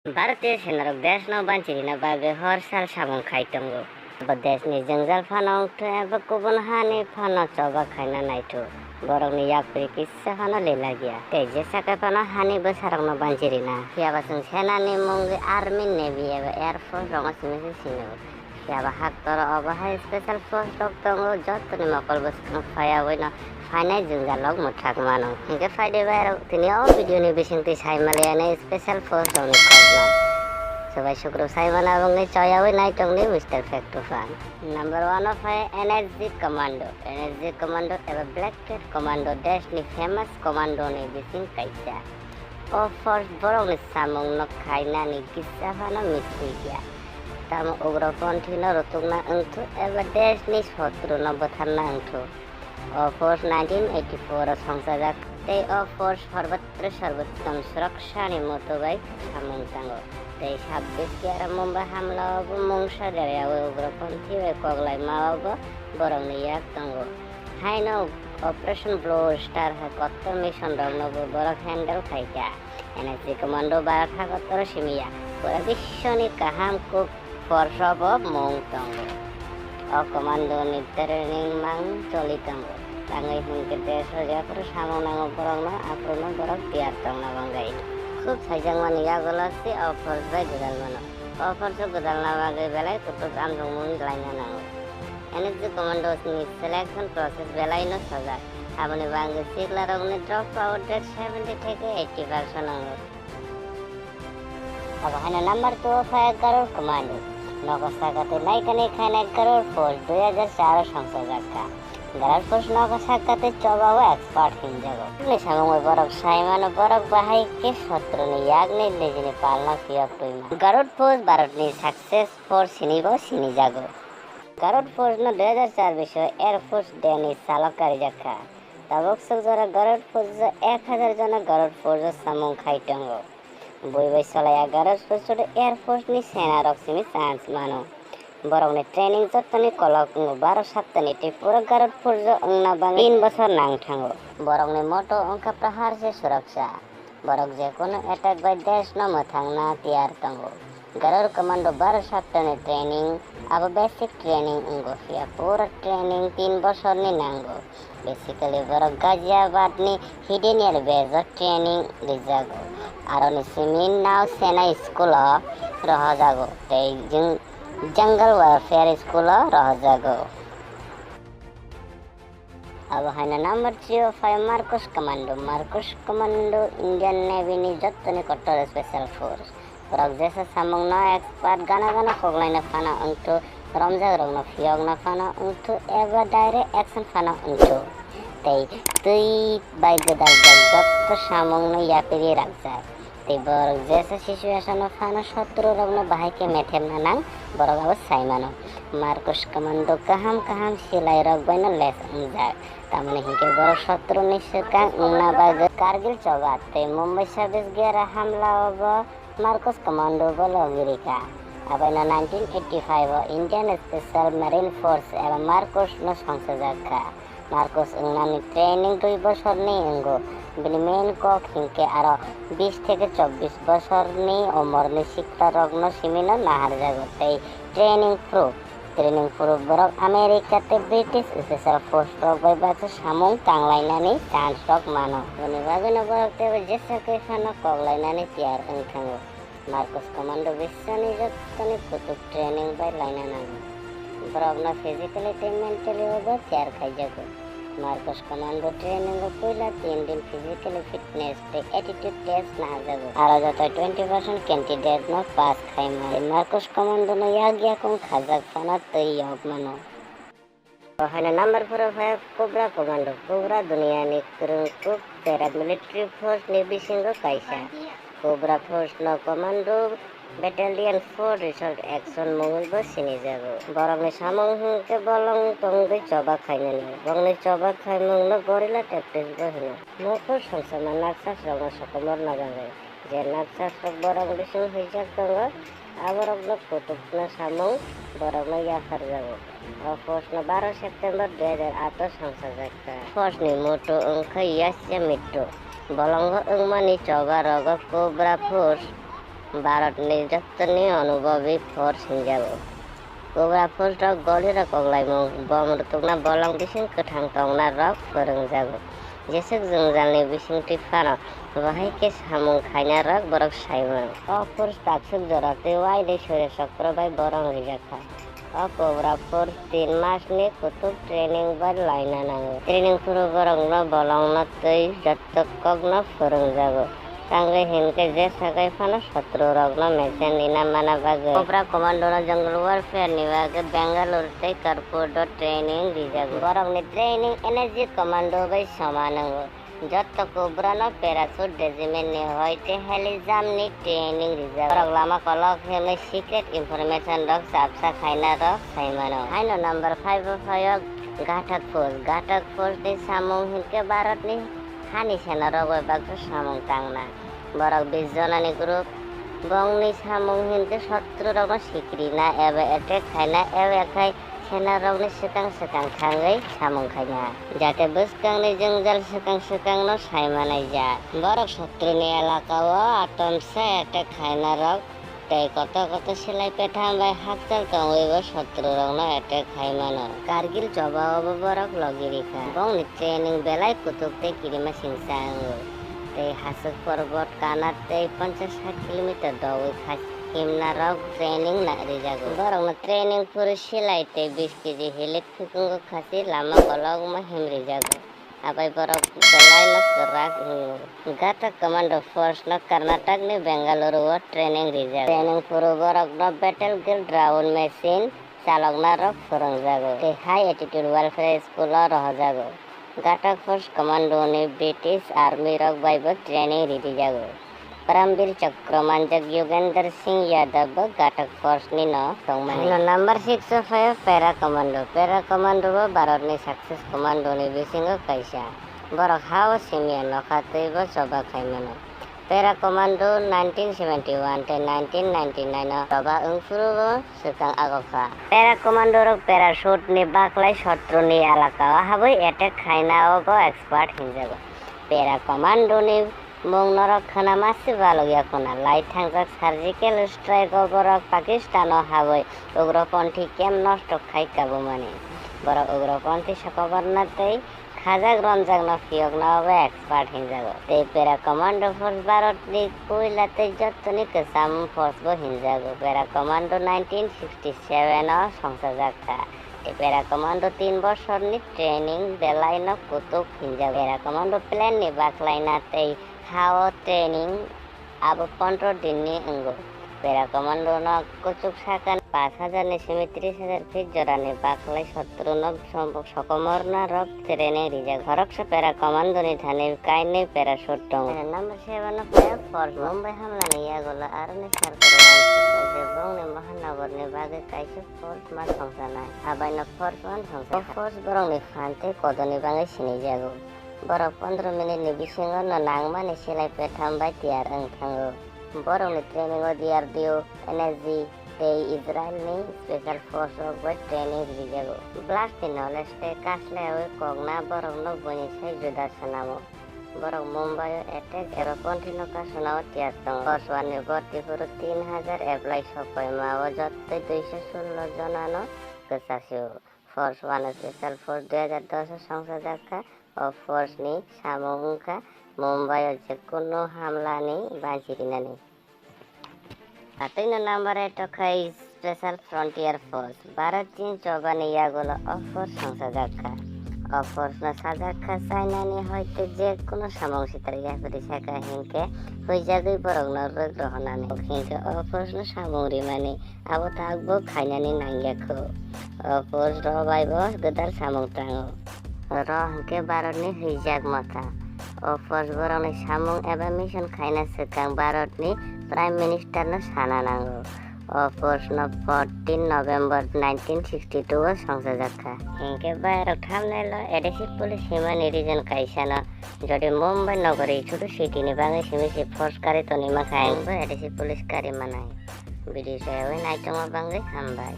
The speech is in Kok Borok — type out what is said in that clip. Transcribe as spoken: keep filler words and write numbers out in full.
Bharatiya senarok deshno banchirina bagwi hor sal samung khai tongo. Abo deshni jwngjal phano wngthu eba kubun hani phano choba khaina naithu. Borokni yapri kisa phano lila giya. Tei jesa khe phano hani bwsarokno banchirina. Phiyaba chwng senani mungwi army, navy eba air force rokno simi se sino. Phiya ba haktor obo hai special force rok tongo, jotoni mokol bwskango phaiyaui no phainai jwngjal rok mwthak mano. Hinkhe phaidi bai rok tini o video ni bisingtwi sai maliya nai special force rok ni kokno. Swbai sukrub sai mana bangwi choyaui nai tongdi Mister Fact to Fun. Number one o phai N S G Commando. N S G Commando eba Black Cat Commando desh ni famous commando ni bising kaisa. O force borokni samungno khainani kisa phano mithi ya. Tamo ugroponthino rutukna wngthu eba deshni sotruno butharna wngthu. O force nineteen eighty-four o songchajak tei o force Sarvatra Sarvottam Surakshani moto bai samung tango. Tei sabbish Gyara Mumbai hamla o bo mungsa deryaui ugroponthi bai koklaima o bo borokni yak tongo. Haino Operation Blue Star hai kotor mission rokno bo borok handle khai kha. N S G Commando Bharat hakotoro simi ya. Pura biswni kaham kuk force o bo mung tongo. O commando ni training mang choli tongo. Tangwi hinkhe desh o jephuru samung nango borokno, aphuru no borok tiyar tongna bagwi. Khub saijakmani yagulo se o force bai gwdal mano. O force o gwdalna bagwi belai kutuk amjokmung laina nango. N S G Commandos ni selection process belai no sojak. Aboni bagwi sikla rokni drop out rate seventy theke eighty percent nango. Abo haino number two o phai Garud Commando. Nogo sakatwi naikani khainai Garud Force dui hajar char o songchajak kha. Garud Force nogo sakatwi choba o expert hinjago. Ni samung bai borok sai mano borok bahai khe sotro ni yak ni nijini palno phiyok twi ma. Garud Force Bharat ni success force hinwi bo sinijago. Garud Force no dui hajar char biso Air Force Day ni salo karijak kha. Tabuk swk jora Garud Force o ek hajar jona Garud Force o samung khai tongo. Bui bai cholaiya Garud Force o Air Force ni sena rok simi chance mano. Borok ni training jottoni kolok wngo baro sapta ni tei pura Garud Force o wngna bagwi tin bosor nang thango. Borok ni motto wngkha Prahar se Suraksha. Borok jekunu attack bai desh no mwthangna tiyar tongo. Garud Commando baro saptani training, abo basic training wngo phiya pura training tin bosorni nango. Basically borok Ghaziabad ni Hidden Air Base o training rijago. Aroni simi Nau Sena school o rohojago tei jing-, Jungle Warfare school o rohojago. Abo haino number three o phai Marcos Commando. Marcos Commando Indian Navy ni jottoni kotor special force. Borok jesa samung no expert gana gana koklaina phano wngthu, romjak rok no phiyokna phano wngthu eba direct action phano wngthu. Tei twi bai gwdal jak jotto samung no yapiri rakjak. Tei borok jesa situation o phano sotro rokno bahai khe methemna nang, borok abo sai mano. Marcos Commando kaham kaham silai rok bai no les wngjak. Tamoni hinkhe borok sotro ni swkang wngna bagwi Kargil choba tei Mumbai sabis gera hamla o bo Marcos Commando bo logi rikha. Abaino nineteen eighty-five o Indian Special Marine Force eba Marcos no songchajak kha. Marcos wngnani training dui bosorni wngo. Bini main kok hinkhe aro bis theke chobbish bosorni umorni sikla rokno simino naharjago tei training phuru, training phuru borok America tei British special force rok bai baksa samung tanglainani chance rok mano. Boni bagwino borok teibo jesa khe phano koklainani tiyar wng thango. Marcos Commando biswni jottoni kutuk training bai laina nango. Borokno physically tei mentally o bo tiyar khaijago. Marcos Commando training o puila tin din physically fitness tei attitude test naharjago. Aro joto twenty percent candidate no pass khaima. Tei Marcos Commando no yak yakung khajak phano twi yok mano. O haino number four o phai Cobra Commando. Cobra duniani kwrwng kuk paramilitary force ni bisingo kaisa. Cobra force no Commando Battalion four Resolute Action mungwi bo sinijago. Borokni samung hwnkhe bolong tongwi choba khainani. Bongni choba khaimungno guerrilla tactics bo hino. Mokol songchakma Naxals rokno sokomorna bagwi je Naxals rok borok bising huijak tongo, aborokno kutukna samung borokno yapharjago. O force no baro September dui hajar aat o songchajak kha. Force ni motto wngkha Yasya Mitto. Bolongo wngmani choba rogo Cobra Force Bharatni jottoni onubhabi force hinjago. Cobra force rok golirok koklaimung, bom rwtukna bolong bising kwthang tongnarok phwrwngjago. Jeswk jwngjalni bisingtwi phano bo hai khe samung khainarok borok saimano. O force takswk jora tei wainwi Surya Chakra bai borong rijak kha. O Cobra force tin masni kutuk training bai laina nango. Training phuru borokno bolongno tei jotto kokno phwrwngjago. Tangwi hinkhe je sakai phano sotru rokno mesen ina mana bagwi Cobra Commando no jungle warfare ni bagwi Bangalore tei Karpur o training rijago. Borokni training N S G Commando bai soman wngo. Jotto Cobra no parachute regiment ni hoi tei heli jump ni training rijak. Borok lama kolok himwi secret information rok chapsa khaina rok saimano. Haino number five o phaio Ghatak force. Ghatak force ni samung hinkhe Bharat ni hani sena rok bai baksa samung tangna. Borok bis jona ni group. Bongni samung hinkhe sotru rokno sikrina eba attack khaina eba khai senarokni swkang swkang thangwi samung khaina, jate bwskangni jwngjal swkang swkangno sai manai jak. Borok sotruni elakao atomsa attack khainarok tei kotor kotor silai petham bai hakchal tongwibo sotrurokno attack khai mano. Kargil chobaobo borok logi rikha. Bongni training belai kutuk tei kirima singcha wngo. Tei haswk porbot kana tei ponchash sat kilometer dowi khai himnarok training na rijago. Borokno training phuru silai tei bis kg hilik phikungo khasi lama kolokma him rijago. Abai borok belaino kwrak wngo. Ghatak Commando Force no Karnataka ni Bengaluru o training rijak. Training phuru borokno battlefield drone machine chalokna rok phwrwngjago tei High Altitude Warfare School o rohojago. Ghatak Force Commando ni British Army rok bai bo training rijago. Paramvir Chakra manjak Yogendra Singh Yadav bo Ghatak Force ni no tongmani. Haino number six o phaio Para Commando. Para Commando bo Bharat ni success commando ni bisingo kaisa. Borok ha o simiya nokha tei bo choba khai mano. Para Commando nineteen seventy-one tei nineteen ninety-nine o choba wngphuru bo swkang ago kha. Para Commando rok parachute ni baklai sotru ni elaka o habwi attack khaina o bo expert hinjago. Para Commando ni mung norok khna masi balok ya khuna lai thangjak surgical strike o borok Pakistan o habwi ugroponthi camp nosto khai kabumani. Borok ugroponthi sokoborna tei khajak romjakno phiyokna o bo expert hinjago. Tei Para Commando Force Bharat ni puila tei jottoni kwcham force bo hinjago. Para Commando nineteen sixty-seven o songchajak kha. Tei Para Commando tin bosorni training belaino kutuk hinjago. Para Commando plane ni baklaina tei ha o training abo pondro din ni wngo. Para Commando no kuchuk sakani pash hajar ni simi tris hajar feet jora ni baklai sotru no sokomorna rok training rijak. Khoroksa Para Commando ni thani kainwi parachute tongo. Number seven o phaio force. Mumbai hamla ni yagulo aroni sarkar wansukha je bongni Mahanagar ni bagwi kaisa force ma songchanai. Abaino force one songcha. O force borokni phan tei kodoni bagwi sinijago. Borok pondro minute ni bisingo no nangmani silai petham bai tiyar wng thango. Borokni training o D R D O, N S G tei Israel ni special force rok bai training rijago. Blast ni knowledge tei kaslaiwi kokna borokno buini sai juda swnamo. Borok Mumbai o attack eba ponthi no kasuna o tiyar tongo. Force one ni bhorti phuru tin hajar apply sok paima o jottoi duiso sullo jona no kwchasio. Force one o special force dui hajar dos o songchajak kha. O force ni samung wngkha Mumbai o jekunu hamla ni banchi rinani. Atwino number eight o khai Special Frontier Force. Bharat chin choba ni yagulo o force songchajak kha. O force no sajak kha China ni hoite jekunu samung sitra yapri saka hinkhe huijagwi borok no rwk rohonani. Hinkhe o force no samung rimani abo tak bo khainani nangya kho. O force rok bai bo gwdal samung tango. Oro hwnkhe Bharatni hwijak motha. O force borokni samung eba mission khaina swkang Bharatni Prime Minister no sana nango. O force no fourteen November nineteen sixty-two o songchajak kha. Hinkhe bayarok thamnailo A D C police himani region kaisa no jodi Mumbai nogori chutu city ni bagwi simi se force kari toni makhai bo A D C police kari manai. Video sayawi naitongma bangwi hambai.